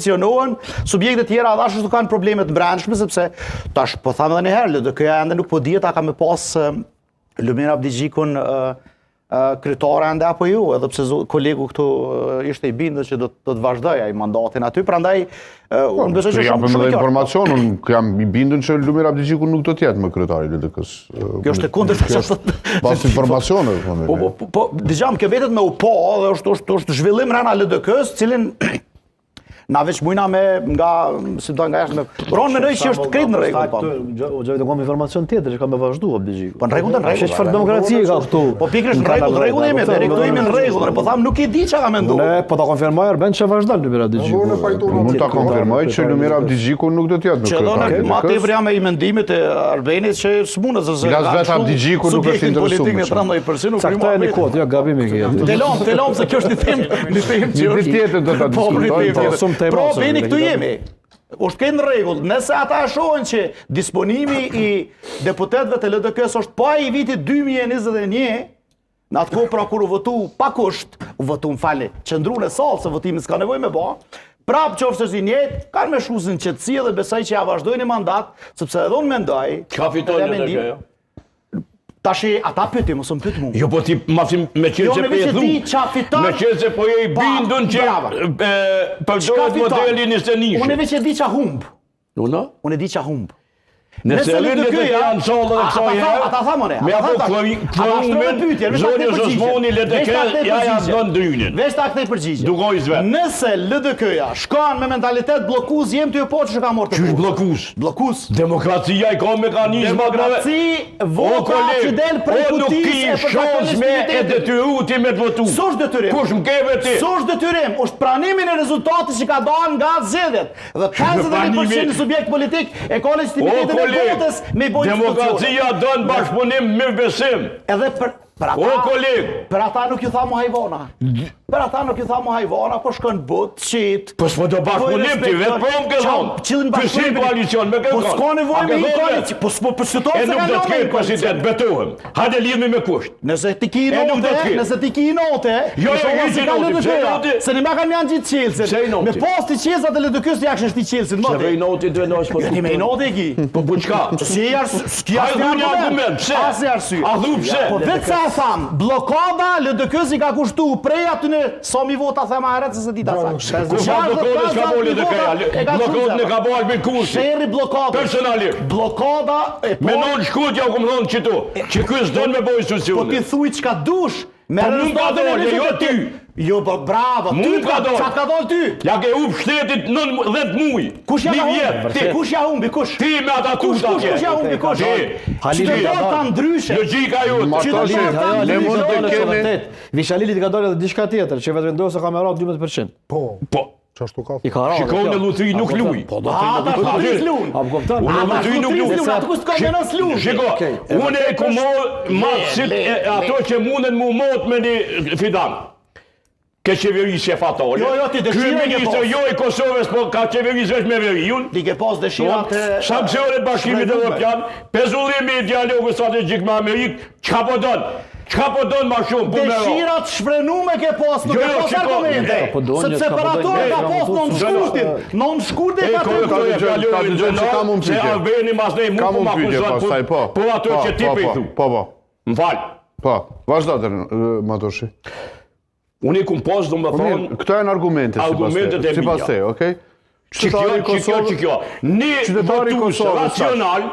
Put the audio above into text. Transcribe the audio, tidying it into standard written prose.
pozicionohen, subjektet tjera edhe ashtu kanë probleme të brendshme sepse tash po tham edhe një herë LDK-ja ende nuk po dihet a ka me pas Lumir Abdixhikun kryetar ende apo jo, edhe pse kolegu këtu ishte i bindur që do do të vazhdojë ai mandatin aty, prandaj po, unë besoj që shumë shumë informacion, unë jam i bindur që Lumir Abdixhiku nuk do të jetë më kryetar i LDK-s. Kjo është e kundërta që thotë. Pas informacioneve, po. Po po po, po dëgjom, kjo vetet me u pa dhe është është është zhvillim mrena LDK-s, cilin Na veç mujna me nga, si do nga jashtë me... Por unë mendoj që është krejt në rregull, po. O Xhavit, kam informacion tjetër që ka me vazhdu Abdixhiku. Po në rregull, në rregull. Çfarë demokracie ka këtu? Po pikërisht në rregull, në rregull jemi, deri këtu jemi në rregull, po tham nuk e di çka ka me ndodh. Ne po ta konfirmoj Arben që vazhdon Lumir Abdixhiku. Mund ta konfirmoj që Lumir Abdixhiku nuk do të jetë më kryetar. Që do më tepër jam i mendimit e Arbenit që s'mundet se se. As vetë Abdixhiku nuk është interesuar. Politik në 13% nuk Caktoje një kod, jo gabim e ke. Te lom, te lom se kjo është një temë, një temë që është. Një tjetër do ta po, diskutojmë. Po, shumë tema. Pra, Beni këtu jemi. Është krejt në rregull. Nëse ata e shohin që disponimi i deputetëve të LDK-së është po ai i vitit 2021, në atë kohë pra kur u votu pa kusht, u votu më falni, qëndru në sallë se votimin s'ka nevojë me ba, prapë qoftë se si njëjtë, kanë me shku në qetësi dhe besoj që ja vazhdojnë një mandat, sepse edhe unë mendoj, Ka fiton LDK-ja? Tashi, ata pyti, mos më pyt mu. Jo, po ti, ma si, me qenë jo, se po e thu. Jo, fiton. Me qenë se po je i bindun që përdoret modeli 21. Unë veç e di qa humb. Unë? Unë e di qa humb. Nëse LDK-ja janë sallë dhe kësaj herë, ata thamë ne. Me apo kvorumin, zonjës Osmani LDK, ja ja dhënë drynin. Veç ta kthej përgjigje. Dugoj zvet. Nëse LDK-ja shkon me mentalitet bllokues, jem ty e po që ka marrë të. Qysh bllokues? Bllokues. Demokracia i ka mekanizmat. Demokraci Vota që del prej kutisë e përcakton me e detyru ti me të votu. S'është detyrim. Kush më keve ti? S'është detyrim, është pranimin e rezultatit që ka dalë nga zgjedhjet. Dhe 51% subjekt politik e ka legjitimitetin e votës me i bo Demokracia don bashkëpunim mirëbesim. Edhe për Për ata, o koleg! Për ata nuk ju tha mu hajvana. Për ata nuk ju tha mu hajvana, po shkon but, qit. Po s'po do bashkëpunim ti, vetë po më ke thonë. Cilin bashkëpunim? Ky koalicion, me kë Po s'ka nevojë me hi koalicion. Po s'po përsyton se ka nuk do të ketë president, betohem. Hajde lidhmi me kusht. Nëse ti ki note, nëse ti ki note, jo, jo, jo, si ka LDK-ja, se një ma kanë janë gjithë çelësit. Me pas ti çelësat e LDK-së, ja kështë ti çelësit, më ti. Se noti, duhet po. Ti me inati e ki. Po po çka? Si e S'ki asnjë argument, pse? Asnjë arsye. A thu pse? Po vetë sa e tham, bllokada LDK-s i ka kushtu prej aty në sa mi vota them më herët se s'e di ta saktë. Ku ka bllokada s'ka bo LDK-ja? Bllokadën e ka bo Albin Kurti. Sherri bllokada. Personalisht. Bllokada e po. Me non shkurt ja u kom thonë qitu, që ky s'don me bo institucione. Po ti thuj çka dush, Me po mu ka dalë, jo ty. Jo, po bravo, ty ka dalë. Çka ka dalë ty? Ja ke hup shtetit në 10 muaj. Kush ja humbi? Ti kush ja humbi? Kush? Ti me ata tuta atje. Kush kush ja humbi? Kush? Qytetarët ta ndryshe. Logjika jote. Qytetarët ta ndryshe. Ne mund të kemi. Veç Halilit ka dalë edhe diçka tjetër, që Vetëvendosja ka me ra 12%. Po. Po. Qashtu ka I ka ra. Shiko në lutri nuk luj. Po do të thotë lutri s'lun. A po kupton? Unë lutri nuk luj. Atë kush ka më s'lun. Shiko, unë e ku matësit ato që munden mu mot me një fidan. Ke qeverisje fatale. Jo, jo, ti dëshira ke pas. jo i Kosovës, po ka qeverisje veç me veriun. Ti ke pas dëshira të sanksionet Bashkimit Evropian, pezullimi i dialogut strategjik me Amerikë, çka po don? Çka po don ma shumë? Po Dëshira të shfrenume ke pas, nuk jo, ke jo, pas argumente. Po Sepse për ato e ka pas në shkurtin, në shkurtin ka të të ta dëgjoj që kam unë pyetje. Se Albeni mas ne mu po ma akuzon po, po ato po, që ti po, po i thu. Po, po. Më fal. Po, vazhdo të Matoshi. Unë i kum pas, do më thonë... Këto janë argumente, argumentet e mia. Sipas te, okej? Që kjo, që kjo, që kjo. Një votues racional...